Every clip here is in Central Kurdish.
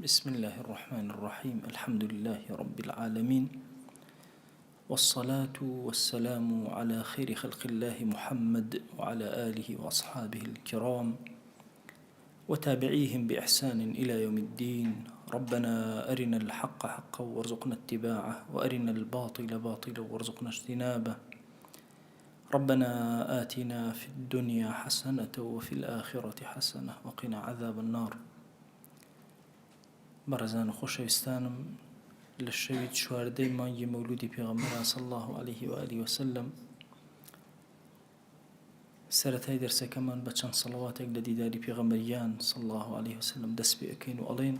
بسم اللە الرحمن الرحیم الحمد للە رب العالمین والصلاة والسلام علی خیر خلق اللە محمد وعلی آله وأصحابه الكرام وتابعيهم بإحسان إلى يوم الدين ربنا أرنا الحق حقا وارزقنا اتباعه وأرنا الباطل باطلا وارزقنا اجتنابه ربنا آتنا في الدنيا حسنة وفي الآخرة حسنة وقنا عذاب النار بەڕێزان و خۆشەویستانم لە شەوی چواردەی مانگی مەولودی پێغەمبەران صلی الله علیه و آله وسلم سەرەتای دەرسەکەمان بە چەند سەڵەواتێک لە دیداری پێغەمبەریان صلی الله علیه وسلم دەست پێ ئەکەین و ئەڵێن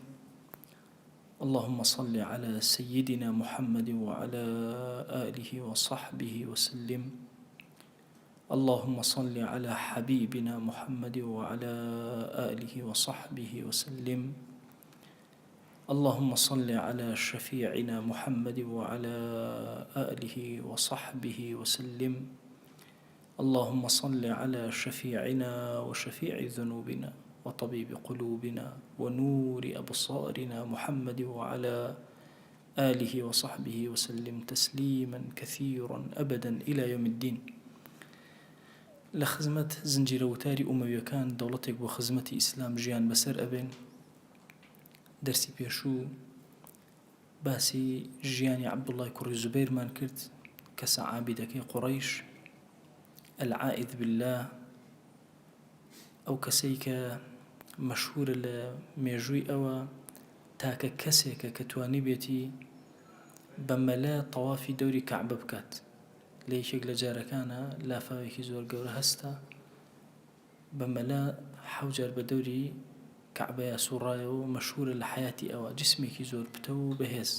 اللهم صل على سيدنا محمد وعلى آله وصحبه وسلم اللهم صل على حبيبنا محمد وعلى آله وصحبه وسلم اللهم صل على شفيعنا محمد وعلى آله وصحبه وسلم اللهم صل على شفيعنا وشفيع ذنوبنا وطبيب قلوبنا ونور أبصارنا محمد وعلى آله وصحبه وسلم تسلیما کثیرا ابدا الی یوم الدین لە خزمەت زنجیرە وتاری ئومەویەکان دەوڵەتێک بۆ خزمەتی ئیسلام ژیان بەسەر ئەبێن دەرسی پێشوو باسی ژیانی عەبدوڵای کوڕی زوبەیرمان کرد کەسە عابیدەکەی قوڕەیش العائذ بالله ئەو کەسەی کە مەشهورە لە مێژووی ئەوە تاکە کەسێکە کە توانیبێتی بە مەلە تەوافی دەوری کەعبە بکات لە یەکێک لە جارەکانە لافاوێکی زۆر گەورە هەستا بە مەلە حەوجار بە دەوری کەعبەیا سوڕایەوە و مەشهورە لە حەیاتی ئەوە جسمێکی زۆر پتەو و بەهێز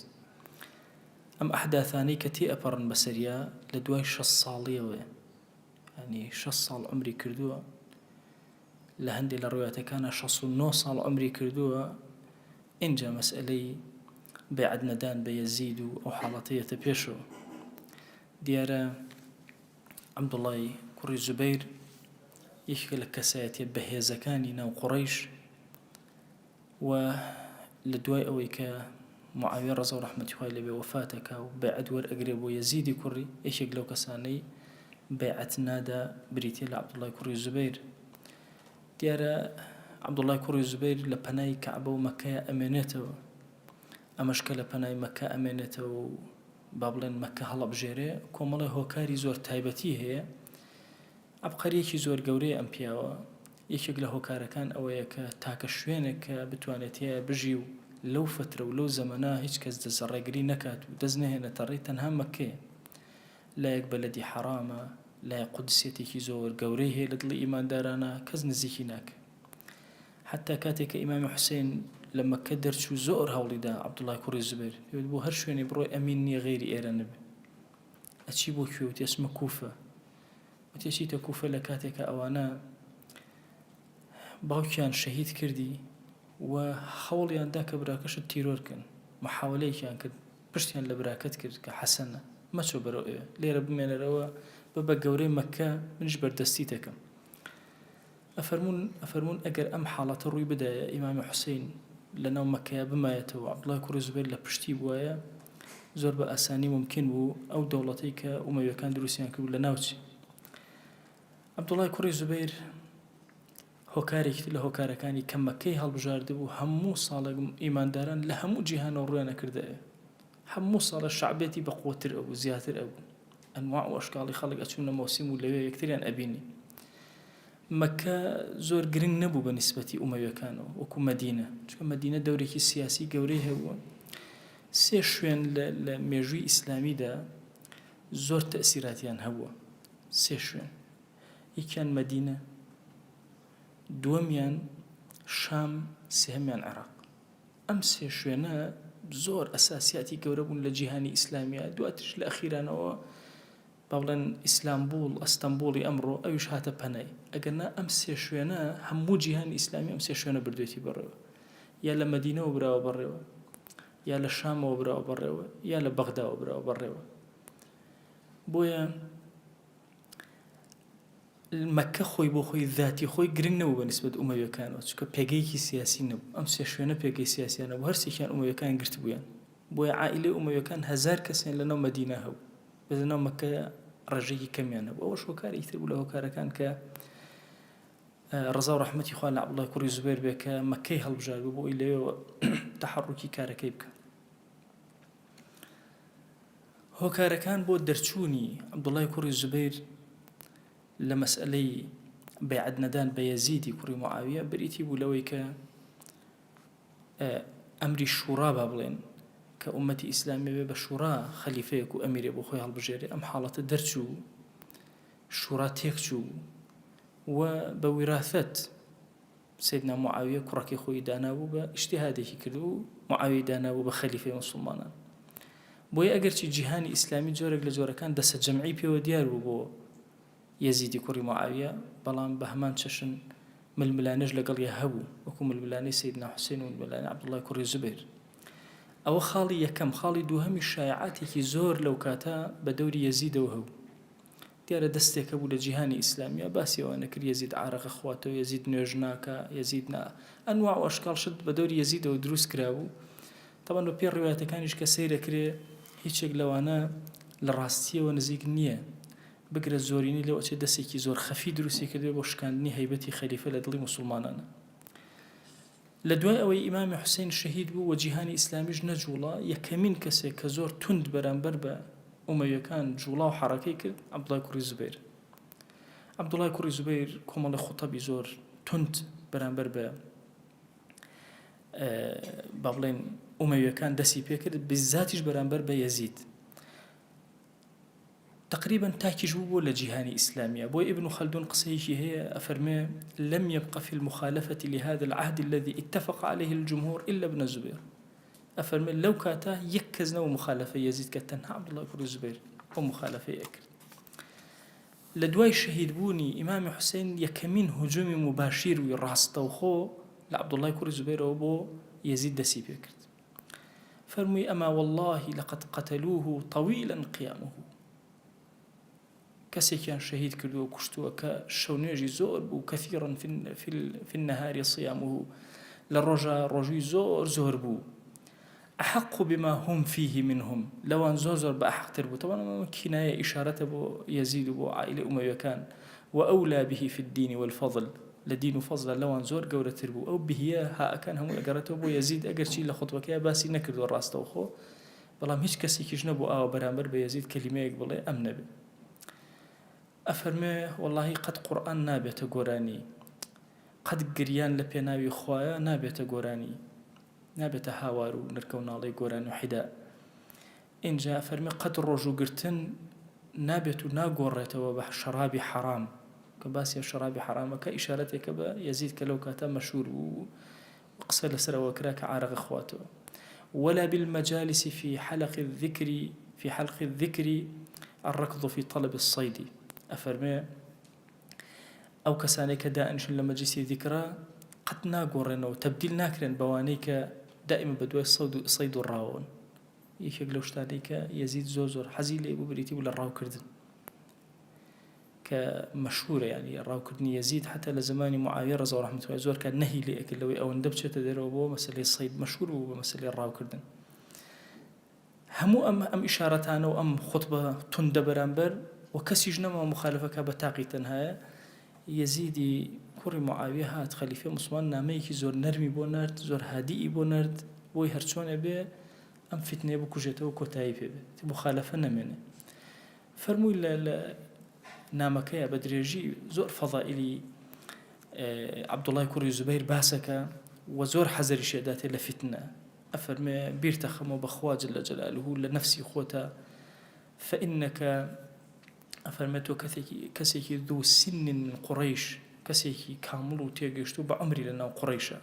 ئەم ئەحداثانەی کە تێ ئەپەڕن بەسەریا لە دوای شەست ساڵیەوەیە یانی شەست ساڵ عومری کردووە لە هەندێک لە ڕواتەکانە 69 ساڵ عومری کردووە ئینجا مەسئلەی بەیعەت نەدان بە یەزید و ئەو حاڵەتە یەتە پێشەوە دیارە عەبدوڵای کوڕی زوبەیر یەکێکە لە کەسایەتیە بەهێزەکانی ناو قوڕەیش و لە دوای ئەوەی کە معاویە ڕەزا و ڕەحمەتی خوای لێبێ وەفات ئەکا و بەیعەت وەرئەگرێ بۆ یەزیدی کوڕی، یەکێک لەو کەسانەی بەیعەت نادا بریتیە لە عەبدوڵای کوڕی زوبەیر. دیارە عەبدوڵای کوڕی زوبەیر لە پەنای کەعبە و مەککەیا ئەمێنێتەوە. ئەمەش کە لە پەنای مەککە ئەمێنێتەوە و با بڵێن مەککە هەڵئەبژێرێ، کۆمەڵێ هۆکاری زۆر تایبەتی هەیە. عەبقەریەکی زۆر گەورەیە ئەم پیاوە، یەکێک لە هۆکارەکان ئەوەیە کە تاکە شوێنێک کە بتوانێت تیایا بژی و لەو فەترە و لەو زەمەنە هیچ کەس دەست ڕێگری نەکات و دەست نەهێنێتە ڕێی تەنها مەککەیە. لایەک بەلەدی حەرامە، لایەک قودسیەتێکی زۆر گەورەی هەیە لە دڵی ئیماندارانا کەس نزیکی ناکەوێ. حەتا کاتێک کە ئیمامی حوسەین لە مەککە دەرچوو زۆر هەوڵی دا عەبدوڵای کوڕی زوبەیر پێی وت بۆ هەر شوێنێ بڕۆی ئەمین نییە غەیری ئێرە نەبێ. ئەچی بۆ کوێ؟ وتی ئەچمە کوفە. وتی ئەچیتە کوفە لە کاتێکا ئەوانە باوکیان شەهید کردی و هەوڵیان دا کە براکەشت تیرۆر کەن محاولەیەکیان کرد پشتیان لە براکەت کرد کە حەسەنە مەچۆ بەرەو ئەوێ لێرە بمێنەرەوە بە بە گەورەی مەکە منیش بەردەستی دەکەم ئەفەرموون ئەفەرموون ئەگەر ئەم حاڵەتە ڕووی بدایە ئیمامی حوسەین لە ناو مەککەیا بمایەتەوە عەبدوڵای کوڕی زوبەیر لە پشتی بوایە زۆر بە ئاسانی مومکین بوو ئەو دەوڵەتەی کە ئومەویەکان دروستیان کرد لە ناوچی عەبدوڵای کوڕی زوبەیر هۆکارێکی تر لە هۆکارەکانی کە مەککەی هەڵبژاردبوو هەموو ساڵێک ئیمانداران لە هەموو جیهانەوە ڕویان ئەکردە ئەوێ هەموو ساڵێ شەعبێتی بەقوەتر ئەبوو زیاتر ئەبوو ئەنواع و ئەشکاڵی خەڵک ئەچوونە مەوسیم و لەوێ یەکتریان ئەبینی. مەککە زۆر گرنگ نەبوو بە نیسبەتی ئومەویەکانەوە وەکو مەدینە، چونکە مەدینە دەورێکی سیاسی گەورەی هەبوو. سێ شوێن لە لە مێژووی ئیسلامیدا زۆر تەئسیراتیان هەبووە، سێ شوێن، یەکیان مەدینە، دووەمیان شام، سێهەمیان عێراق. ئەم سێ شوێنە زۆر ئەساسیاتی گەورە بوون لە جیهانی ئیسلامیا، دواتریش لە ئەخیرانەوە با بڵێن ئیسلامبوڵ، ئەستەمبوڵی ئەمڕۆ، ئەویش هاتە پەنای. ئەگەرنا ئەم سێ شوێنە هەموو جیهانی ئیسلامی ئەم سێ شوێنە بردوێتی بەڕێوە. یا لە مەدینەوە براوە بەڕێوە، یا لە شامەوە براوە بەڕێوە، یا لە بەغداوە براوە بەڕێوە. بۆیە. مەککە خۆی بۆ خۆی ذاتی خۆی گرنگ نەبوو بە نیسبەت ئومەویەکانەوە چونکە پێگەیەکی سیاسی نەبوو ئەم سێ شوێنە پێگەی سیاسیان نەبوو هەرسێکیان ئومەویەکان گرتبوویان بۆیە عائیلەی ئومەویەکان هەزار کەسیان لەناو مەدینە هەبوو بەس لەناو مەککە ڕێژەیەکی کەمیان هەبوو ئەوەش هۆکارێکی تر بوو لە هۆکارەکان کە ڕەزا و ڕەحمەتی خوا لە عەبدوڵای کوڕی زوبێر بێ کە مەککەی هەڵبژارد بوو بۆ ئەوەی لەوێوە تەحەڕوکی کارەکەی بکە هۆکارەکان بۆ دەرچوونی عەبدوڵای کوڕی زوبەیر لە مەسئەلەی بەیعەت نەدان بە یەزیدی کوڕی معاویە بریتی بوو لەوەی کە ئەمری شوڕا با بڵێن کە ئومەتی ئیسلامی بێ بە شوڕا خەلیفەیەک و ئەمیرێ بۆ خۆی هەڵبژێرێ ئەم حاڵەتە دەرچوو شوڕا تێکچوو و بە ویراثەت سەیدنا معاویە کوڕەکەی خۆی دانابوو بە ئیجتیهادێکی کردبوو معاویەی دانابوو بە خەلیفەی موسڵمانان بۆیە ئەگەرچی جیهانی ئیسلامی جۆرێک لە جۆرەکان دەسە جەمعی پێوە دیار بوو بۆ یەزیدی کوڕی معاویە بەڵام بە هەمان چەشن ململانێش لەگەڵیا هەبوو وەکو ململانێی سەیدنا حوسێن و ململانێی عەبدوڵڵای کوڕی زوبەیر ئەوە خاڵی یەکەم خاڵی دووهەمی شایعاتێکی زۆر لەو کاتە بە دەوری یەزیدەوە هەبوو دیارە دەستێک هەبوو لە جیهانی ئیسلامیا باسی ئەوە نەکرد یەزید عارەقە خواتەوە یەزید نوێژ ناکا یەزید نا ئەنواع و ئەشکاڵ شت بە دەوری یەزیدەوە دروست کرابوو تەبعەن بە پێی ڕیوایەتەکانیش کە سەیر ئەکرێ هیچێک لەوانە لە ڕاستیەوە نزیک نییە بگرە زۆرینەی لەو ئەچێ دەستێکی زۆر خەفی دروستی کردبێ بۆ شکاندنی هەیبەتی خەلیفە لە دڵی موسوڵمانانە. لە دوای ئەوەی ئیمامی حوسەین شەهید بوو و جیهانی ئیسلامیش نەجووڵا، یەکەمین کەسێک کە زۆر توند بەرامبەر بە ئومەویەکان جووڵا و حەڕەکەی کرد، عەبدوڵای کوڕی زوبەیرە. عەبدوڵای کوڕی زوبەیر کۆمەڵێ خوتەبی زۆر توند بەرامبەر بە با بڵێین ئومەویەکان دەستی پێکرد، بیزاتیش بەرامبەر بە یەزید. تەقریبەن تاکیش بوو بۆ لە جیهانی ئیسلامیە بۆیە ئیبن خەلدون قسەیەکی هەیە ئەفەرمێ لم يبق في المخالفة لهذا العهد الذي اتفق عليه الجمهور إلا ابن الزبير ئەفەرمێ لەو کاتە یەک کەس نەبوو مخالفەی یەزید کە تەنها عەبدوڵڵای کوڕی زوبەیر ئەو مخالفەی ئەکرد لە دوای شەهید بوونی ئیمامی حوسێن یەکەمین هجومی موباشیر وی ڕاستەوخۆ لە عەبدوڵڵای کوڕی زوبەیرەوە بۆ یەزید دەسی پێکرد فەرمووی اما واللە لقد قتلوه طویلا قیامه کەسێکیان شەهید کردووە کوشتووە کە شەو نوێژی زۆر بوو کثیرا فی النهار صیامه لە ڕۆژە ڕۆژووی زۆر زۆر بوو احق بما هم فیه منهم لەوان زۆر زۆر بە ئەحقتر بوو طبعا ئەمە کینایە ئیشارەتە بۆ یەزید و بۆ عائلەی ئومەویەکان وأولى به في الدين والفضل لە دین و فەزڵا لەوان زۆر گەورەتر بوو، ئەو بهیە هائەکان هەمووی ئەگەڕێتەوە بۆ یەزید ئەگەرچی لە خوتبەکەیا باسی نەکردووە ڕاستەوخۆ بەڵام هیچ کەسێکیش نەبوو ئاوا بەرامبەر بە یەزید کەلیمەیەک بڵێ ئەم نەبێ ئەفەرموێ وەڵاهی قەت قورئان نابێتە گۆرانی قەت گریان لە پێناوی خوایە نابێتە گۆرانی نابێتە هاوار و نرکە و ناڵەی گۆران و حیدا ئینجا ئەفەرمێ قەت ڕۆژوو گرتن نابێت و ناگۆڕێتەوە بە شەڕابی حەڕام، کە باسی ئەو شەڕابی حەڕامەکە ئیشارەتێکە بە یەزید کە لەو کاتە مەشهور بوو و قسە لەسەر ئەوە کرا کە عارەق ئەخواتەوە. ولا بالمجالس في حلق الذکر في حلق الذکر الركض في طلب الصید ئەفەرمێ ئەو کەسانەی کە دائەنیشن لە مەجلیسی ذیکرا قەت ناگۆڕێنەوە تەبدیل ناکرێن بەوانەی کە دائیمە بەدوای صید و ڕاوەن. یەکێک لەو شتانەی کە یەزید زۆر زۆر حەزی لێ بوو بریتی بوو لە ڕاوکردن کە مەشهورە یعنی ڕاوکردنی یەزید حتا لە زمانی معاویە ڕەزا و ڕەحمەتی خوای زۆر کات نەهی لێ ئەکرد لەوەی ئەوەندە بچێتە دەرەوە بۆ مەسەلەی سەید مەشهور بوو بە مەسەلەی ڕاوکردن هەموو ئەم ئەم ئیشارەتانە و ئەم خوتبە توندە بەرامبەر و کەسیش نەما مخالفەکە بە تاقی تەنهایە یەزیدی کوڕی معاویە هات خەلیفەی موسڵمان نامەیەکی زۆر نەرمی بۆ نارد زۆر هادیئی بۆ نارد بۆی هەرچۆنێ بێ ئەم فیتنەیە بکوژێتەوە کۆتایی پێ بێت موخالەفە نەمێنێ فەرمووی لە لە نامەکەیە بە درێژی زۆر فەزائیلی عەبدوڵای کوڕی زوبەیر باسەکە و زۆر حەزەریشی ئەداتێ لە فیتنە ئەفەرمێ بیرتەخەمەوە بە خوا جل جلاله لە نەفسی خۆتە فإنك ئەفەرمێ تۆ کەسێکی کەسێکی ذو سن من قڕیش کەسێکی کامڵ و تێگەشتوو بە عومری لە ناو قوڕەیشە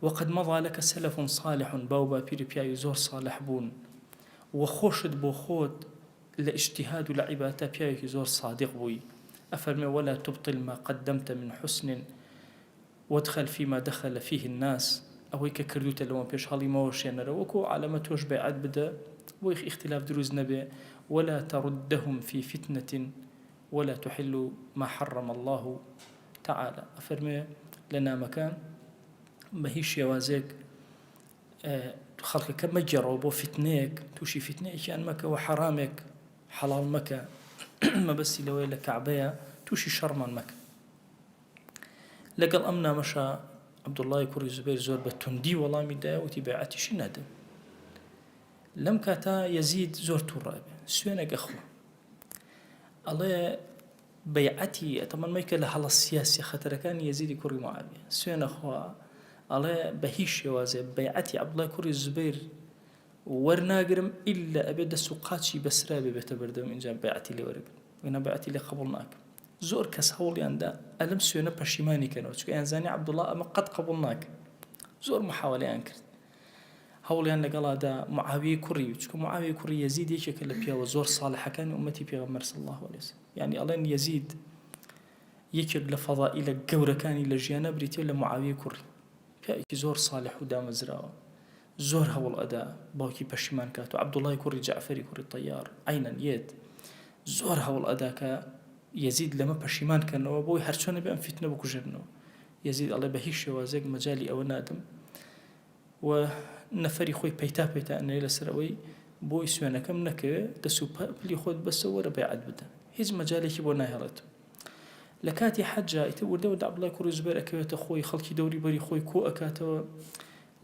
وقد مضی لک سلف صالح باو باپیری پیاوی زۆر صالح بوون و خۆشت بۆ خۆت لە ئیجتیهاد و لە عیبادەتا پیاوێکی زۆر صادق بووی ئەفەرمێ ولا تبطل ما قدمت من حسن وادخل فيما دخل فيه الناس ئەوەی کە کردووتە لەوە پێش هەڵی مەوەشێنەرە وەکو عالەمە تۆش بەیعەت بدە بۆی ئیختلاف دروست نەبێ ولا تردهم في فتنة. ولا تحلوا ما حرم اللە تعالی ئەفەرموێ لە نامەکە بە هیچ شێوازێک خەڵکەکە مەگێڕەوە بۆ فیتنەیەک تووشی فیتنەیەکیان مەکە و حەرامێک حەڵاڵ مەکە مەبەستی لەوەیە لە کەعبەیە تووشی شەڕمان مەکە لەگەڵ ئەم نامەشا عەبدوڵڵای کوڕی زوبەیر زۆر بە توندی وەڵامی دایە وتی بەیعەتیشی نادەم لەم کاتە یەزید زۆر تووڕە ئەبێ سوێنێک ئەخوا ئەڵێ بەیعەتی ئەتەمەن مەیکە لە هەڵە سیاسیە خەتەرەکانی یەزیدی کوڕی معاویە سوێنە خوا ئەڵێ بە هیچ شێوازێ بەیعەتی عەبدوڵای کوڕی زوبەیر وەرناگرم ئیلا ئەبێ دەست و قاچی بەسرا بێ بێتە بەردەم ئینجا بەیعەتی لێ وەرەگرم وێنە بەیعەتی لێ قبوڵ ناکەم زۆر کەس هەوڵیان دا ئەلم سوێنە پەشیمانی کەنەوە چونکە ئەیانزانی عەبدوڵا ئەمە قەت قبوڵ ناکە زۆر محاوەلەیان کرد هەوڵیان لەگەڵا دا معاویەی کوڕی چونکە معاویەی کوڕی یەزید یەکێکە لە پیاوە زۆر ساڵحەکانی ئومەتی پێغەمبەر صلی الله علیه وسلم یعنی ئەڵێن یەزید یەکێک لە فەضائیلە گەورەکانی لە ژیانە بریتیە لە معاویەی کوڕی پیاوێکی زۆر ساڵح و دامەزراوە زۆر هەوڵ ئەدا باوکی پەشیمان کات و عەبدوڵای کوڕی جەعفەری کوڕی تەیار عەینەن یەت زۆر هەوڵ ئەدا کە یەزید لەمە پەشیمان کەنەوە بۆی هەرچۆنە بێ ئەم فیتنە بکوژێننەوە یەزید ئەڵێ بە هیچ شێوازێک مەجالی ئەوە نادەم و نەفەری خۆی پەیتا پەیتا ئەنێرێ لەسەر ئەوەی بۆی سوێنەکەم نەکەوێ دەس و پلی خۆت بەسە وەرە بەیعەت بدە هیچ مەجالێکی بۆ ناهێڵێت لە کاتی حەجا ئیتر وردە وردە عەبدوڵای کوڕی زوبێر ئەکەوێتە خۆی خەڵکی دەوری بەری خۆی کۆ ئەکاتەوە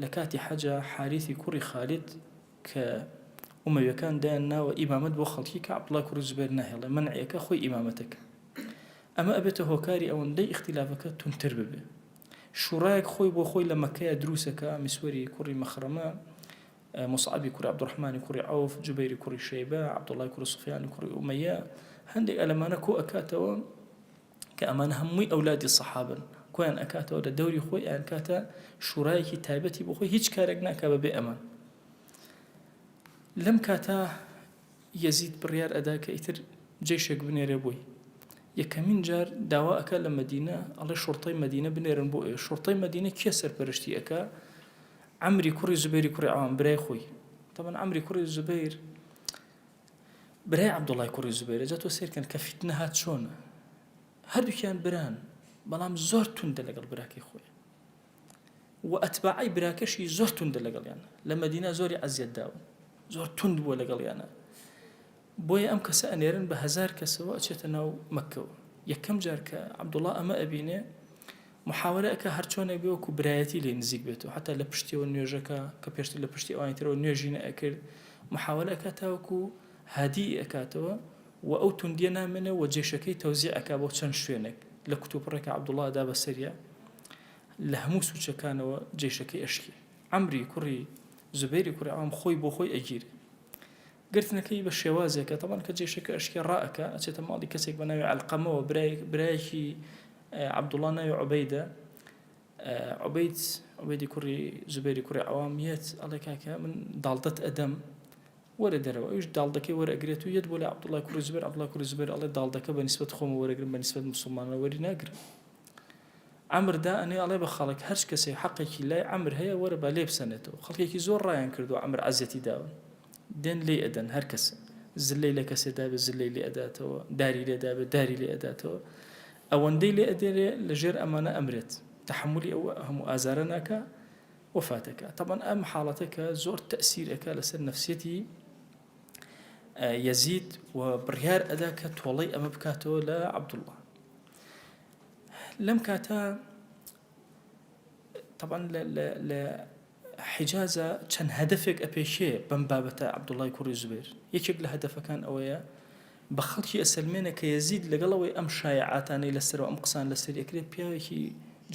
لە کاتی حەجا حاریثی کوڕی خالد کە ئومەویەکان دایان ناوە ئیمامەت بۆ خەڵکی کە عەبدوڵای کوڕی زوبێر ناهێڵێ مەنعیەکە خۆی ئیمامەتەکە ئەمە ئەبێتە هۆکاری ئەوەندەی ئیختیلافەکە توندتر ببێ شوڕایەک خۆی بۆ خۆی لە مەککەیا دروسەکا، میسوەری کوڕی مەخرەمە، موسعەبی کوڕی عەبدوڕەحمانی کوڕی عەوف، جوبەیری کوڕی شەیبە، عەبدوڵڵای کوڕی سوفیانی کوڕی ئومەیە، هەندێک ئەلەمانە کۆ ئەکاتەوە کە ئەمانە هەمووی ئەولادی سەحابن، کۆیان ئەکاتەوە لە دەوری خۆی ئەیانکاتە شوڕایەکی تایبەتی بۆ خۆی هیچ کارێک ناکا بەبێ ئەمان. لەم کاتە یەزید بڕیار ئەدا کە ئیتر جەیشێک بنێرێ بۆی. یەکەمین جار داوا ئەکا لە مەدینە، ئەڵێ شوڕتەی مەدینە بنێرن بۆ ئێ. شوڕتەی مەدینە کێ سەرپەرشتی ئەکا؟ عەمری کوڕی زوبەیری کوڕی عەوام، برای خۆی. تەبعەن عەمری کوڕی زوبەیر برای عەبدوڵای کوڕی زوبەیرە. جا تۆ سەیر کەن کە فیتنە هات چۆنە. هەردووکیان بران، بەڵام زۆر توندە لەگەڵ براکەی خۆی. و ئەتباعی براکەشی زۆر توندە لەگەڵیان لە مەدینە زۆری ئەزیەت داون زۆر توند بووە لەگەڵیانە بۆیە ئەم کەسە ئەنێرن بە هەزار کەسەوە ئەچێتە ناو مەکەوە یەکەم جار کە عەبدوڵڵا ئەمە ئەبینێ محاولە ئەکا هەرچۆنێک بێ وەکو برایەتی لێ نزیک بێتەوە حتا لە پشتیەوە نوێژەکە کە پێشتر لە پشتی ئەوانی ترەوە نوێژی نەئەکرد محاولە ئەکا تاوەکو هادی ئەکاتەوە و ئەو توندیە نامێنێ و جێشەکەی تەوزیع ئەکا بۆ چەند شوێنێک لە کوتوپڕێکە عەبدوڵڵا ئەدا بەسەریا لە هەموو سوچەکانەوە جەیشەکەی ئەشکێ. عەمری کوڕی زوبەیری کوڕی عەوام خۆی بۆ خۆی ئەگیرێ. گرتنەکەی بە شێوازێکە تەبعەن کە جەیشەکە ئەشکێ ڕائەکا ئەچێتە ماڵی کەسێک بە ناوی عەلقەمەوە برای برایەکی عەبدوڵڵا ناوی عوبەیدە عوبەید عوبەیدی کوڕی زوبەیری کوڕی عەوام یەت ئەڵێ کاکە من داڵدەت ئەدەم وەرە دەرەوە ئەویش داڵدەکەی وەرئەگرێت و یەت بۆ لای عەبدوڵڵای کوڕی زوبەیر عەبدوڵڵای کوڕی زوبەیر ئەڵێ داڵدەکە بە نیسبەت خۆمەوە وەرەگرم بە نیسبەت موسڵمانەوە وەری ناگرم عەمر دائەنێ ئەڵێ بە خەڵک هەرچ کەسێک حەقێکی لای عەمر هەیە وەرە با لێ بسەنێتەوە خەڵکێکی زۆر ڕایان کردووە عەمر عەزیەتی داون دێن لێی ئەدەن هەر کەس زلەی لە کەسێ دابێ زلەی لێ ئەداتەوە داری لێ دابێ داری لێ ئەداتەوە ئەوەندەی لێ ئەدێرێ لە ژێر ئەمانە ئەمرێت تەحەمولی ئەو هەموو ئازارە ناکا وەفاتەکە تەبەن ئەم حاڵەتە کە زۆر تەسیر ئەکا لەسەر نەفسیەتی یەزید و بڕیار ئەدا کە تۆڵەی ئەمە بکاتەوە لە عەبدوڵڵا لەم کاتە تەبعەن لە حیجازە چەند هەدەفێک ئەپێشێ بەم بابەتە عەبدوڵای کوڕی زوبێر یەکێک لە هەدەفەکان ئەوەیە بە خەڵکی ئەسەلمێنە کە یەزید لەگەڵ ئەوەی ئەم شایعاتانەی لەسەرەوە ئەم قسان لەسەر ئەکرێت پیاوێکی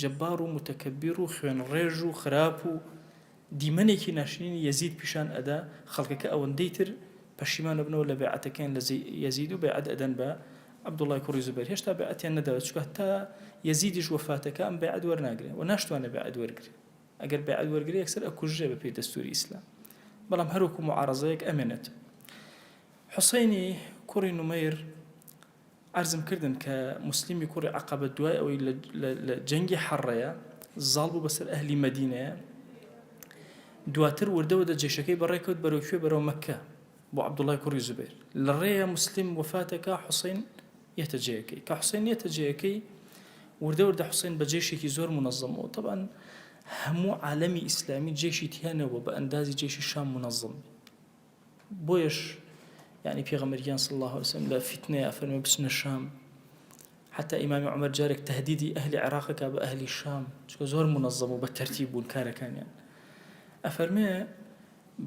جەبار و متەکەبیر و خوێنڕێژ و خراپ و دیمەنێکی ناشرینی یەزید پیشان ئەدا، خەڵکەکە ئەوەندەی تر پەشیمان ئەبنەوە لە بەیعەتەکەیان لە یەزید و بەیعەت ئەدەن بە عەبدوڵای کوڕی زوبەیر، هێشتا بەیعەتیان نەداوە چونکە هەتا یەزیدیش وەفاتەکا ئەم بەیعەت وەرناگرێ و ناشتوانێ بەیعەت وەرگرێ، ئەگەر بەیعەت وەرگرێ یەکسەر ئەکوژرێ بەپێی دەستوری ئیسلام، بەڵام هەر وەکو موعارەزەیەک ئەمێنێتەوە. حوسەینی کوڕی نومەیر عەرزم کردن کە موسلیمی کوڕی عەقەبە دوای ئەوەی لە جەنگی حەڕەیە زاڵ بوو بەسەر ئەهلی مەدینەیە دواتر وردە وردە جێشەکەی بەڕێکەوت بەرەو کوێ بەرەو مەککە بۆ عەبدوڵای کوڕی زوبێر لە ڕێیە موسلیم وەفاتەکە حوسین. یەتە جێیەکەی. کە حوسێن یەتە جێیەکەی، وردە وردە حوسێن بە جەیشێکی زۆر مونەزەمەوە، تەبعەن هەموو عالەمی ئیسلامی جەیشی تیا نەبووە بە ئەندازی جەیشی شام مونەزەم بێ. بۆیەش یعنی پێغەمبەر گیان صلی الله علیه وسلم لە فیتنەیە ئەفەرمێ بچنە شام. حتی ئیمامی عومەر جارێک تەهدیدی ئەهلی عێراق ئەکا بە ئەهلی شام، چونکە زۆر مونەزەم و بە تەرتیب بوون کارەکانیان. ئەفەرمێ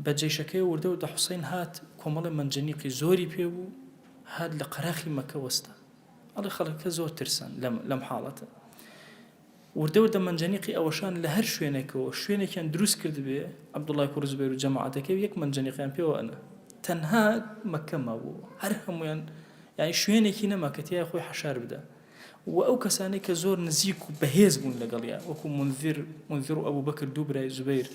بە جەیشەکەی وردە وردە حوسەین هات کۆمەڵێ مەنجەنیقی زۆری پێ بوو هات لە قەراخی مەکە وەستا. ئەڵێ خەڵکەکە زۆر ترسان لەم لەم حاڵەتە. وردە وردە مەنجەنیقی ئەوەشان لە هەر شوێنێکەوە شوێنێکیان دروست کردبێ عەبدوڵای کوڕی زوبێر و جەماعەتەکەی یەک مەنجەنیقیان پێوە ئەنا تەنها مەکە مابوو هەر هەموویان یانی شوێنێکی نەما کە تیایا خۆی حەشار بدا و ئەو کەسانەی کە زۆر نزیک و بەهێز بوون لەگەڵیا وەکو منذر منذر و ئەبوبەکر دوو برای زوبەیر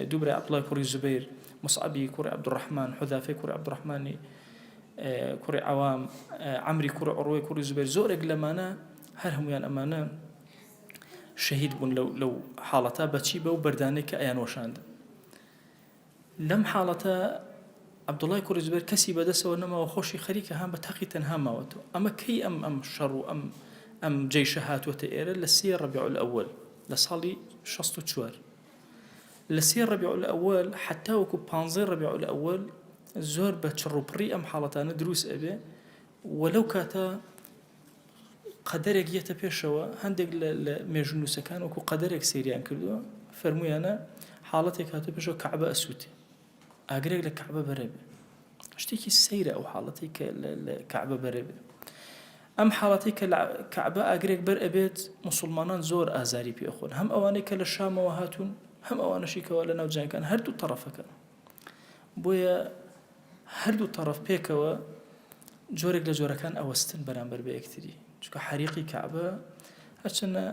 دوو برای عەبدوڵای کوڕی زوبەیر مصعبی کوڕی عەبدوڕەحمان حوذافەی کوڕی عەبدوڕەحمانی کوڕی عەوام عەمری کوڕی عوڕوەی کوڕی زوبەیر زۆرێک لەمانە هەر هەمویان ئەمانە شەهید بوون لەو لەو حاڵەتە بەچی بەو بەردانەی کە ئەیان وەشاندن لەم حاڵەتە عەبدوڵای کوڕی زوبێر کەسی بەدەسەوە نەماوە خۆشی خەریکە هان بە تاقی تەنها ماوەتەوە ئەمە کەی ئەم ئەم شەڕ و ئەم ئەم جەیشە هاتووەتە ئێرە لە سێ ڕەبیع الئەوەل لە ساڵی 64 لە سێ ڕەبیع الئەوەل حتا وەکو پانزەی ڕەبیع الئەوەل زۆر بە چڕوپڕی ئەم حاڵەتانە دروست ئەبێ و لەو کاتە قەدەرێک یەتە پێشەوە، هەندێک لە لە مێژوونووسەکان وەکوو قەدەرێک سەیریان کردووە، فەرموویانە حاڵەتێک هاتووە پێشەوە کەعبە ئەسووتێ، ئاگرێک لە کەعبە بەرەبێ. شتێکی سەیرە ئەو حاڵەتەی کە لە لە کەعبە بەرەبێ. ئەم حاڵەتەی کە لە کەعبە ئاگرێک بەر ئەبێت، موسوڵمانان زۆر ئازاری پێ ئەخۆن، هەم ئەوانەی کە لە شامەوە هاتوون، هەم ئەوانەشی کەوا لە ناو جەنگەکان، هەردوو تەڕەفەکە. بۆیە هەردوو تەڕەف پێکەوە جۆرێک لە جۆرەکان ئەوەستن بەرامبەر بە یەکتری چونکە حەریقی کەعبە هەرچەنە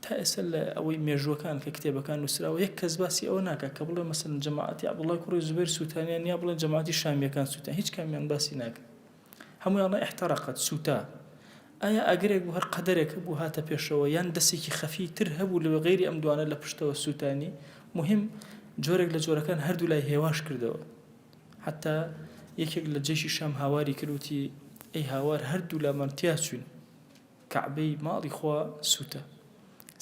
تا ئێستا لە ئەوەی مێژووەکان کە کتێبەکان نووسراوە یەک کەس باسی ئەوە ناکە کە بڵێ مەسەلەن جەماعەتی عەبدوڵای کوڕی زوبێر سووتانیان یا بڵێن جەماعەتی شامیەکان سووتان هیچ کامیان باسی ناکەن هەموویان احترقت سووتا ئایا ئاگرێک بوو هەر قەدەرێک بوو هاتە پێشەوە یان دەسێکی خەفی تر هەبوو لەوێ غەیری ئەم دوانە لە پشتەوە سووتانی مهم جۆرێک لە جۆرەکان هەردوو لای هێواش کردەوە حەتا یەکێک لە جەیشی شام هاواری کرد وتی، ئەی هاوار هەردوو لامان تیا چووین، کەعبەی ماڵی خوا سووتا.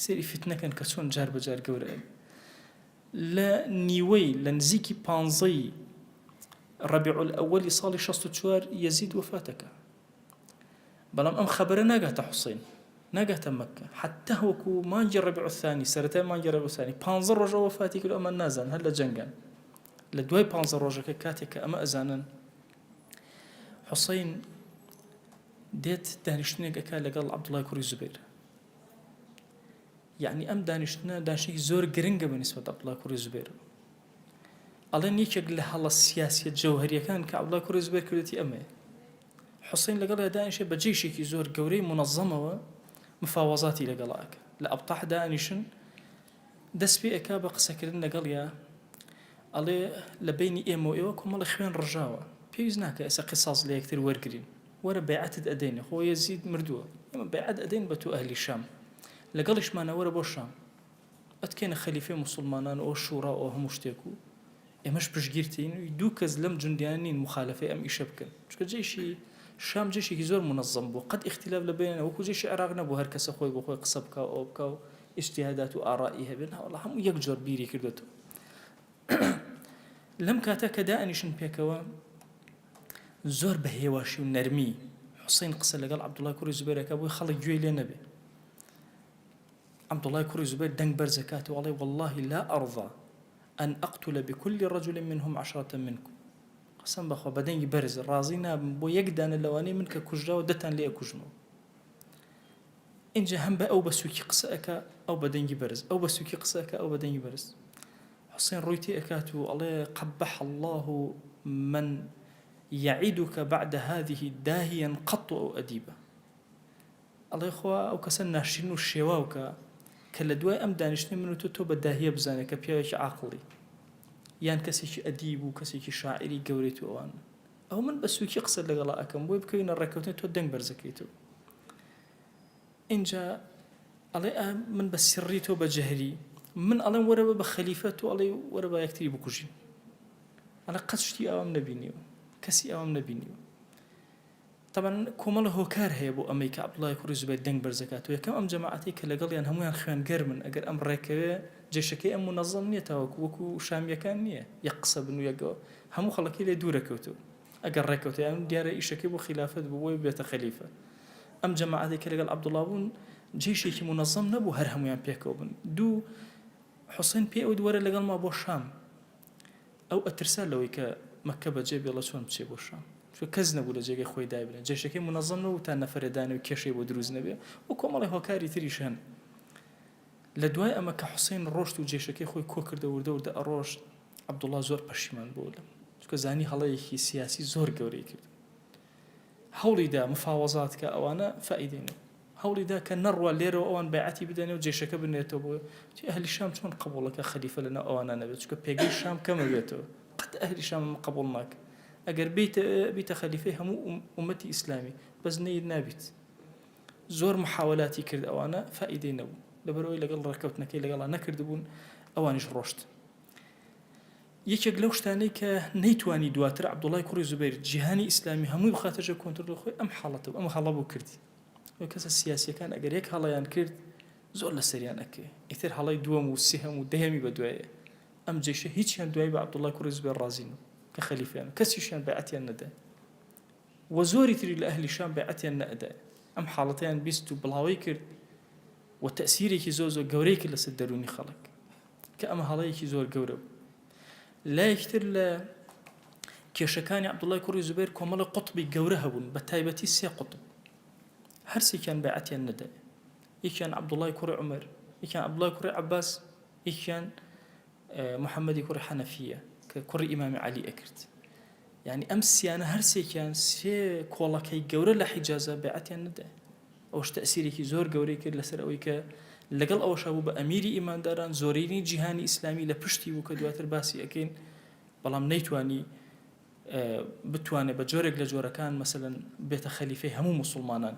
سەیری فیتنە کەن کە چۆن جار بە جار گەورە ئەبێ. لە نیوەی لە نزیکی پانزەی ڕەبیع الئەوەلی ساڵی 64 یەزید وەفات ئەکا. بەڵام ئەم خەبەرە ناگاتە حوسەین، ناگاتە مەککە، حەتا وەکوو مانگی ڕەبیع الثانی، سەرەتای مانگی ڕەبیع الثانی، پانزە ڕۆژ ئەو وەفاتی کرد و ئەمان نازانن هەر لە جەنگان. لە دوای پانزە ڕۆژەکە کاتێک کە ئەمە ئەزانن حوسەین دێت دانیشتنێک ئەکا لەگەڵ عەبدوڵای کوڕی زوبەیر. یعنی ئەم دانیشتنە دانیشتنێکی زۆر گرنگە بە نیسبەت عەبدوڵای کوڕی زوبەیر. ئەڵێن یەکێک لە هەڵە سیاسیە جەوهەریەکان کە عەبدوڵای کوڕی زوبەیر کردێتی ئەمەیە. حوسەین لەگەڵیا دانیشێ بە جەیشێکی زۆر گەورەی مونەزەمەوە مفاوەزاتی لەگەڵا ئەکا. لە ئەبتەح دانیشن دەست پێ ئەکا بە قسەکردن لەگەڵیا ئەڵێ لە بەینی ئێمە و ئێوە کۆمەڵی خوێن ڕژاوە پێویست ناکا ئێستا قیساس لە یەکتر وەرگرین وەرە بەیعەتت ئەدەینێ خۆ یەزید مردووە ئێمە بەیعەت ئەدەین بە تۆ ئەهلی شام لەگەڵیشمانە وەرە بۆ شام ئەتکەینە خەلیفەی موسڵمانان و ئەو شوڕا و ئەو هەموو شتێک و ئێمەش پشتگیرتین و دوو کەس لەم جوندیانە نین موخالەفەی ئەم ئیشە بکەن چونکە جەیشی شام جەیشێکی زۆر مونەزەم بوو قەت ئیختیلاف لە بەینە وەکو جەیشی عێراق نەبوو هەر کەسە خۆی بۆ خۆی قسە بکا و ئەوە بکا و ئیجتیهادات و ئاڕائی هەبێ نا وەڵا هەموو یەک جۆر بیری کردۆتەوە لەم کاتە کە دائەنیشن پێکەوە زۆر بە هێواشی و نەرمی حوسین قسە لەگەڵ عەبدوڵای کوڕی زوبێرەکە بۆی خەڵک گوێی لێ نەبێ عەبدوڵای کوڕی زوبێر دەنگ بەرز ئەکاتەوە ئەڵێ واللە لا ارضی ان اقتل بکل رجل منهم عشرە منکم قەسەم بەخوا بە دەنگی بەرز ڕازی نابم بۆ یەک دانە لەوانەی من کە کوژراوە دەتان لێ ئەکوژمەوە ئینجا هەم بە ئەو بە سوکی قسە ئەکا ئەو بە دەنگی بەرز ئەو بە سوکی قسە ئەکا ئەو بە دەنگی بەرز حوسێن ڕووی تێ ئەکات و ئەڵێ قبح الله من يعدك بعد هذه داهيا قط أو أديبا ئەڵێ خوا ئەو کەسە ناشرین و شێواو کە کە لە دوای ئەم دانیشتنەی من و تۆ تۆ بە داهیە بزانێ کە پیاوێکی عاقڵی یان کەسێکی ئەدیب و کەسێکی شاعیری گەورەیت و ئەوانە ئەو من بە سوکی قسەت لەگەڵا ئەکەم بۆی بکەوینە ڕێککەوتن تۆ دەنگ بەرزەکەیتەوە ئینجا ئەڵێ ئا من بە سڕی تۆ بە جەهری من ئەڵێم وەرە بە خەلیفە تۆ ئەڵێ وەرە با یەکتری بکوژین ئەڵێ قەت شتی ئاوام نەبینیوە کەسی ئاوام نەبینیوە. تەبعەن کۆمەڵە هۆکار هەیە بۆ ئەمەی کە عەبدوڵای کوڕی زوبەیر دەنگ بەرز ئەکاتەوە، یەکەم ئەم جەماعەتەی کە لەگەڵیان هەموویان خوێن گەرمن، ئەگەر ئەم ڕێکەوێ جەیشەکەی ئەم مونەزەم نییە تاوەکو وەکو شامییەکان نییە یەک قسە بن و یەک هەموو خەڵکی لێ دوورە کەوتوو ئەگەر ڕێکەوتە یان دیارە ئیشەکەی بۆ خیلافەت بوو بۆی بێتە خەلیفە ئەم جەماعەتەی کە لەگەڵ عەبدوڵا بوون جەیشێکی مونەزەم نەبوو هەر هەموویان پێکەوە بن دوو حوسێن پێی ئەوت وەرە لەگەڵما بۆ شام ئەو ئەترسا لەوەی کە مەککە بەجێ بێڵێ چۆن بچێ بۆ شام چونکە کەس نەبوو لە جێگەی خۆی دایبنێ جەیشەکەی مونەزەم نەبوو تا نەفەرێ دانێ و کێشەی بۆ دروست نەبێ و کۆمەڵێ هۆکاری تریش هەن لە دوای ئەمە کە حوسین ڕۆشت و جێشەکەی خۆی کۆ کردە وردە وردە ئەڕۆشت عەبدوڵڵا زۆر پەشیمان بوو لەم چونکە زانی هەڵەیەکی سیاسی زۆر گەورەی کرد هەوڵی دا مفاوەزات کە ئەوانە فائیدەی نەبوو. هەوڵی دا کە نەڕوا لێرەوە ئەوان بەیعەتی بدەنێ و جەیشەکە بنێتەوە بۆ وتی ئەهلی شام چۆن قبوڵەکە خەلیفە لەناو ئەوانە نەبێت چونکە پێگەی شام کەمە بێتەوە قەت ئەهلی شام ئەمە قبوڵ ناکە ئەگەر بیتە بیتە خەلیفەی هەموو ئومەتی ئیسلامی بەس نەیت نابیت زۆر محاولاتی کرد ئەوانە فائیدەی نەبوو لەبەرئەوەی لەگەڵ ڕێککەوتنەکەی لەگەڵا نەکردبوون ئەوانیش ڕۆشتن یەکێک لەو شتانەی کە نەیتوانی دواتر عەبدوڵای کوڕی زوبەیر جیهانی ئیسلامی هەمووی بخاتە ژێر کۆنترۆڵی خۆی ئەم حاڵەتە بوو، ئەم هەڵە بوو کردی. وە کەسە سیاسییەکان ئەگەر یەک هەڵەیان کرد زۆر لەسەریان ئەکەوێ، ئیتر هەڵەی دووەم و سێهەم و دەیەمی بەدوایە. ئەم جەیشە هیچیان دوایی بە عەبدوڵای کوڕی زوبەیر ڕازی نەبوو کە خەلیفەیان و کەسیشیان بەیعەتیان نەدای و زۆری تری لە ئەهلی شام بەیعەتیان نەئەدای. ئەم حاڵەتەیان 20 و بڵاوەی کرد و تەئسیرێکی زۆر زۆر گەورەی کرد لەسەر دەروونی خەڵک. کە ئەمە هەڵەیەکی زۆر گەورە بوو. لایەکی تر لە کێشەکانی عەبدوڵای کوڕی زوبێر کۆمەڵی قوتبی گەورە هەبوون بە تایبەتی سێ قوتب هەرسێکیان بەعەتیان نەدای یەکیان عەبدوڵای کوڕی عومەر یەکیان عەبدوڵای کوڕی عەباس یەکیان محەممەدی کوڕی حەنەفیە کە کوڕی ئیمامی عەلی ئەکرد یعنی ئەم سیانە هەرسێکیان سێ کۆڵەکەی گەورە لە حیجازە بەعەتیان نەدای ئەوەش تەئسیرێکی زۆر گەورەی کرد لەسەر ئەوەی کە لەگەڵ ئەوەشا بوو بە ئەمیری ئیمانداران، زۆرینەی جیهانی ئیسلامی لە پشتی بوو کە دواتر باسی ئەکەین، بەڵام نەیتوانی بتوانێت بە جۆرێک لە جۆرەکان مەسەلەن بێتە خەلیفەی هەموو موسڵمانان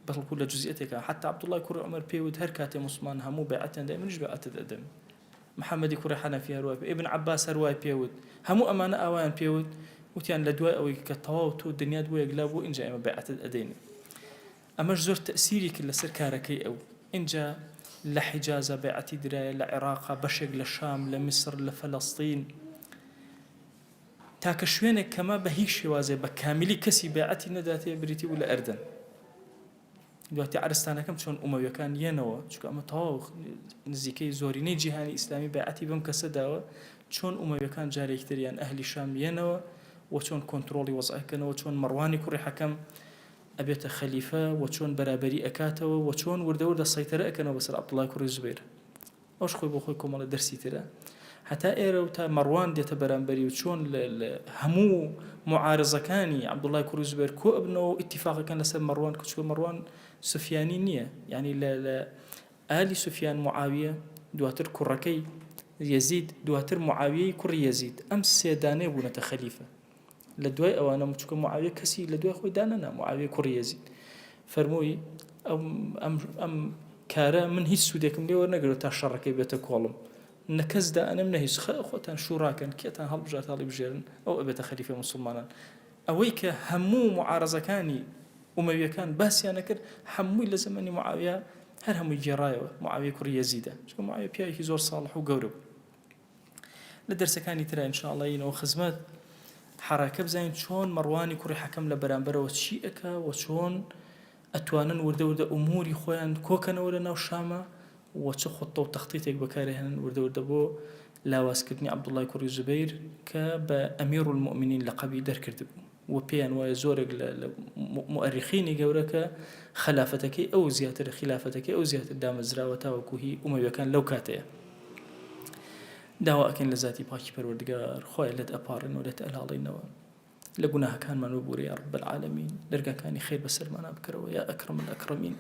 بەڵکو لە جزئیەتێکا حتا عەبدوڵای کوڕی عومەر پێی وت هەر کاتێ موسڵمان هەموو بەیعەتیان دای منیش بەیعەتت ئەدەم محەمەدی کوڕی حەنەفی هەروای پێ ئیبن عەباس هەروای پێ وت هەموو ئەمانە ئاوایان پێ وت وتیان لە دوای ئەوەی کە تەواو تۆ دنیات بۆ یەکلا بوو ئینجا ئێمە بەیعەتت ئەدەین ئەمەش زۆر تەئسیری کرد لەسەر کارەکەی ئەو ئینجا لە حیجازا بەیعەتی درایە لە عێراقا بەشێک لە شام لە میسر لە فەلەستین تاکە شوێنێک کەما بە هیچ شێوازێ بە کامیلی کەسی بەیعەتی نەداتێ بریتی بوو لە ئەردەن دواتر عەرستانەکەم چۆن ئومەویەکان یەنەوە چونکە ئەمە تەواو نزیکەی زۆرینەی جیهانی ئیسلامی بەیعەتی بەم کەسە داوە چۆن ئومەویەکان جارێکی تر یان ئەهلی شام یەنەوە و چۆن کۆنترۆڵی وەزعەکەنەوە چۆن مەڕوانی کوڕی حەکەم ئەبێتە خەلیفە و چۆن بەرابەری ئەکاتەوە و چۆن وردە وردە سەیتەرە ئەکەنەوە بەسەر عەبدوڵای کوڕی زوبەیر ئەوش خۆی بۆ خۆی کۆمەڵە دەرسی ترە هەتا ئێرە و تا مەڕوان دێتە بەرامبەری و چۆن لە هەموو معارزەکانی عەبدوڵای کوڕی زوبێر کۆ ئەبنەوە و ئیتیفاقەکان لەسەر مەڕوان کە چونکە مەڕوان سفیانی نییە یعنی لە لە ئالی سفیان معاویە دواتر کوڕەکەی یەزید دواتر معاویەی کوڕی یەزید ئەم سێ دانەیە بوونەتە خەلیفە لە دوای ئەوانە چونکە معاویە کەسی لە دوای خۆی دانەنا معاویە کوڕی یەزید فەرمووی ئەم ئەم ئەم کارە من هیچ سوودێکم لێ وەرنەگرت تا شەڕەکەی بێتە کۆڵم نە کەس دائەنێم نە هیچ خۆتان شوڕاکەن کێتان هەڵبژارد هەڵیبژێرن ئەو ئەبێتە خەلیفەی موسڵمانان ئەوەی کە هەموو معارەزەکانی ئومەویەکان باسیان نەکرد هەمووی لە زەمەنی معاویە هەر هەمووی گێڕایەوە معاویە کوڕی یەزیدە چونکە معاویە پیاوێکی زۆر ساڵح و گەورە بوو لە دەرسەکانی ترا ان شاء اللە یەینەوە خزمەت حەڕەکە بزانین چۆن مەڕوانی کوڕی حەکەم لە بەرامبەرەوە چی ئەکا و چۆن ئەتوانن وردە وردە ئوموری خۆیان کۆکەنەوە لە ناو شامە و چ خوتە و تەختیتێک بەکارهێنن وردە وردە بۆ لاوازکردنی عەبدوڵای کوڕی زوبەیر کە بە ئەمیر المؤمنین لەقەبی دەرکردبوو. و پێیان وایە زۆرێک لە لە موئەریخینی گەورە کە خەلافەتەکەی ئەو زیاتر خیلافەتەکەی ئەو زیاتر دامەزراوە تاوەکو هی ئومەویەکان لەو کاتەیە. داوا ئەکەین لە زاتی پاکی پەروەردگار خوایە لێت ئەپاڕێنەوە لێت ئەلاڵینەوە لە گوناهەکانمان ببورە یا رب العالمین دەرگاکانی خێر بەسەرمانا بکەرەوە یا ئەکرم الاکرمین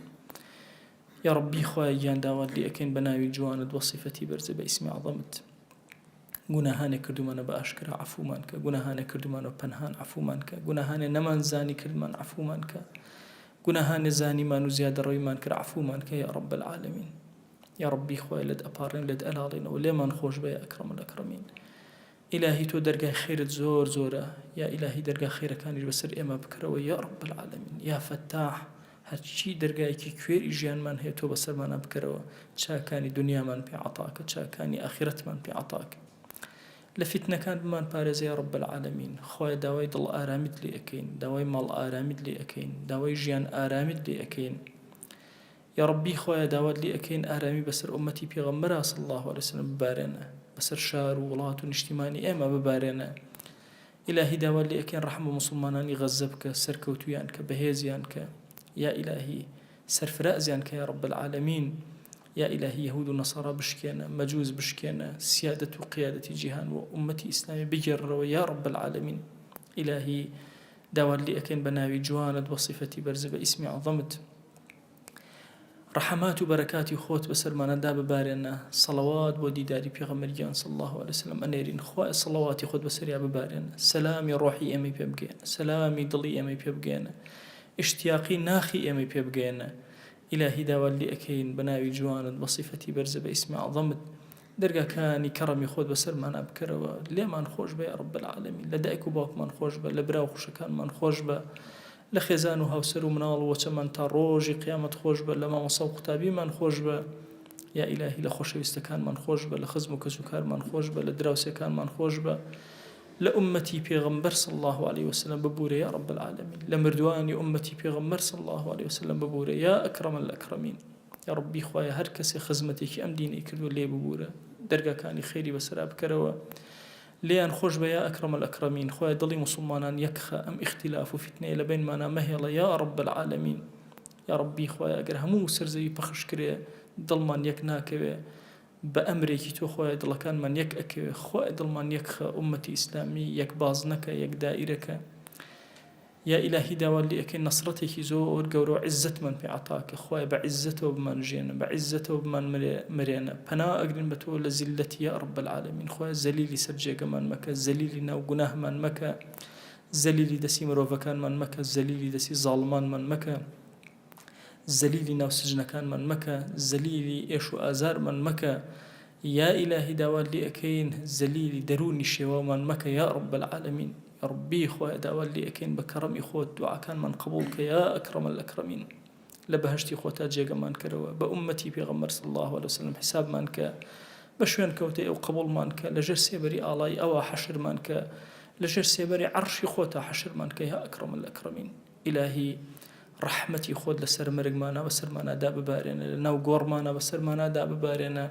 یا ربی خوایە گیان داوات لێ ئەکەین بە ناوی جوانت وە سیفەتی بەرزت بە ئیسمی عەزەمت گوناهانێک کردومانە بە ئاشکرا عەفومان کە گوناهانێک کردومانە بە پەنهان عەفومان کە گوناهانێ نەمان زانی کردمان عەفومان کە گوناهانێ زانیمان و زیادەڕەویمان کرد عەفومان کە یا رب العالمین یا ربی خوایە لێت ئەپاڕێن لێت ئەلاڵینەوە لێمان خۆش بە یا ئەکرەم الاکرمین ئیلاهی تۆ دەرگای خێرت زۆر زۆرە یا ئیلاهی دەرگا خێرەکانیش بەسەر ئێمە بکەرەوە یا رب العالمین. یا فەتاح هەرچی دەرگایەکی کوێری ژیانمان هەیە تۆ بەسەرمانا بکەرەوە چاکانی دونیامان پێ عەتاکە چاکانی ئاخیرەتمان پێ عەتاکە لە فیتنەکان بمان پارێزە یا رب العالمین خوایە داوای دڵ ئارامیت لێ ئەکەین داوای ماڵ ئارامیت لێ ئەکەین داوای ژیان ئارامیت لێ ئەکەین یا ربی خوایە داوات لێ ئەکەین ئارامی بەسەر ئومەتی پێغەمبەرا صلی الله علیه وسلم ببارێنە بەسەر شار و وڵات و نیشتیمانی ئێمە ببارێنە ئیلاهی داوات لێ ئەکەین ڕەحم بە موسڵمانانی غەززە بکە سەرکەوتوویان کە بەهێزیان کە یا ئیلاهی سەرفرازیان کە یا رب العالمین یا ئیلاهی یەهود و نەسارا بشکێنە مەجوس بشکێنە سیادەت و قیادەتی جیهان و ئومەتی ئیسلامی بگێڕەوە یا رب العالمین ئیلاهی داوات لێ ئەکەین بە ناوی جوانت بە سیفەتی بەرز بە ئیسمی عەزەمت ڕەحمات و بەرەکاتی خۆت بەسەرمانا داببارێنە، سەڵەوات بۆ دیداری پێغەمبەر گیان صلی اللە علیە وسلم ئەنێرین، خوایە سەڵەواتی خۆت بەسەریا ببارێنە، سەلامی ڕۆحی ئێمەی پێ بگەیەنە، سەلامی دڵی ئێمەی پێ بگەیەنە، ئیشتیاقی ناخی ئێمەی پێ بگەیەنە، ئیلاهی داوات لێ ئەکەین بە ناوی جوانت بە سیفەتی بەرزە بە ئیسمی عەزەمت دەرگاکانی کەڕەمی خۆت بەسەرمانا بکەرەوە لێمان خۆش بە یا رب العالمین لە دایک و باوکمان خۆش بە لە برا و خوشەکانمان خۆش بە لە خێزان و هاوسەر و مناڵ و وەچەمان تا ڕۆژی قیامەت خۆش بە لە مامۆستا و قوتابیمان خۆش بە یا ئیلاهی لە خۆشەویستەکانمان خۆش بە لە خزم و کەسوکارمان خۆش بە لە دراوسێکانمان خۆش بە لە ئوممەتی پێغەمبەر صلی اللە علیه وسلم ببورە یا رب العالمین لە مردوانی ئوممەتی پێغەمبەر صلی اللە علیه وسلم ببورە یا اکرم الاکرمین یا ربی خوایە هەر کەسێ خزمەتێکی ئەم دینەی کردووە لێ ببورە دەرگاکانی خێری بەسەرا بکەرەوە لێیان خۆش بە یا اکرم الاکرمین خوایە دڵی موسڵمانان یەک خە ئەم ئیختیلاف و فیتنەیە لە بەینمانا مەهێڵە یا رب العالمین یا ربی خوایە ئەگەر هەموو سەر زەوی پەخش کرێ دڵمان یەک ناکەوێ بە ئەمرێکی تۆ خوایە دڵەکانمان یەک ئەکەوێ خوایە دڵمان یەک خە ئومەتی ئیسلامی یەک بازنەکە یەک دائیرەکە یا ئیلاهی داوات لێ ئەکەین نەسرەتێکی زۆر گەورە و عیزەتمان پێ عەتا کە خوایە بە عیزەتەوە بمان ژێنە بە عیزەتەوە بمان مرێنە پەنا ئەگرین بە تۆ لە زیللەتی یا رب العالمین خوایە زەلیلی سەر جێگەمان مەکە زەلیلی ناو گوناهمان مەکە زەلیلی دەستی مرۆڤەکانمان مەکە زەلیلی دەستی زاڵمانمان مەکە زەلیلی ناو سجنەکانمان مەکە زەلیلی ئێش و ئازارمان مەکە یا ئیلاهی داوات لێ ئەکەین زەلیلی دەروونی شێواومان مەکە یا رب العالمین یا ربی خوایە داوات لێ ئەکەین بە کەڕەمی خۆت دوعاکانمان قبوڵ کە یا اکرم الاکرمین لە بەهەشتی خۆتا جێگەمان کەرەوە بە ئوممەتی پێغەمبەر صلی اللە علیه وسلم حسابمان کە بە شوێن کەوتەی ئەو قبوڵمان کە لەژێر سێبەری ئاڵای ئەوا حەشرمان کە لەژێر سێبەری عەڕشی خۆتا حەشرمان کە یا اکرم الاکرمین ئیلاهی ڕەحمەتی خۆت لەسەر مەرگمانا بەسەرمانا داببارێنە لە ناو گۆڕمانا بەسەرمانا داببارێنە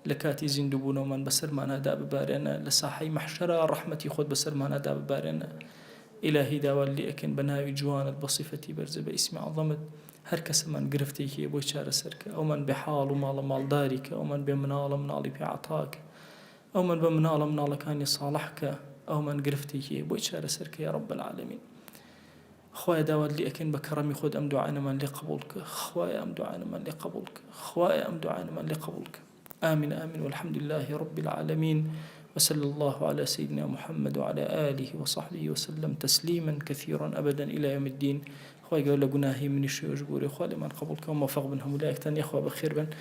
لە کاتی زیندووبوونەوەمان بەسەرمانا داببارێنە لە ساحەی مەحشەرا ڕەحمەتی خۆت بەسەرمانا داببارێنە ئیلاهی داوات لێ ئەکەین بە ناوی جوانت بە سیفەتی بەرزە بە ئیسمی عەزەمت هەر کەسەمان گرفتێکی هەیە بۆی چارەسەر کە ئەومان بێ حاڵ و ماڵە ماڵداری کە ئەومان بێ مناڵە مناڵی پێ عەتا کە ئەومان بە مناڵە مناڵەکانی ساڵح کە ئەومان گرفتێکی هەیە بۆی چارەسەر کە یا رب العالمین خوایە داوات لێ ئەکەین بە کەڕەمی خۆت ئەم دوعانەمان لێ قبوڵ کە خوایە ئەم دوعانەمان لێ قبوڵ کە خوایە ئەم دوعانەمان لێ قبوڵ کە آمین آمین والحمد لله رب العالمین وصلى الله على سيدنا محمد وعلى آله وصحبه وسلم تسليما كثيرا أبدا إلى يوم الدين خوای گەورە لە گوناهی منیش یۆش بورێ خوا لێمان قبوڵ کە و مۆفەق بن هەموو لایەکتان یاخوا بەخێر بن.